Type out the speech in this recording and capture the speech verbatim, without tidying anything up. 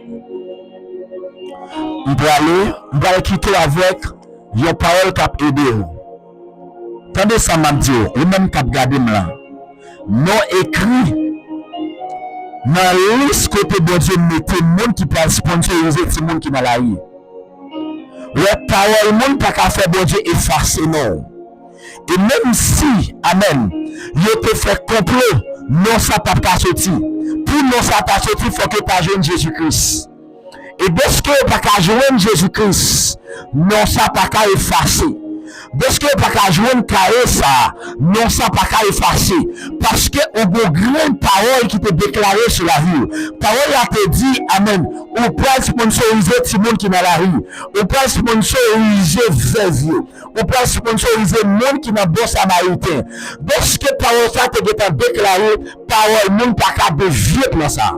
M prale, m pral kite w avèk yon pawòl k ap ede w. Tande sa m ap di w, ou menm k ap gade m la. Non ekri nan lis kote Bondye mete moun ki pral sponsorize timoun ki nan lari. Wè, pawòl moun pa ka fè Bondye efase non. E menm si, amèn, yo te fè konplo, non sa p ap ka soti. Pou non sa ta soti, fòk yo ta jwenn Jezi Kris. E dèske yo pa ka jwenn Jezi Kris, non sa pa ka efase. Dèske yo pa ka jwenn kare sa, non sa pa ka efase. Paske ou gon grenn pawòl ki te deklare sou lavi w. Pawòl la te di, amèn, ou pral sponsorize timoun ki nan lari. Ou pral sponsorize vèv yo. Ou pral sponsorize moun ki nan Bon Samariten. Dèske pawòl sa te gentan deklare, pawòl moun pa ka devye plan sa.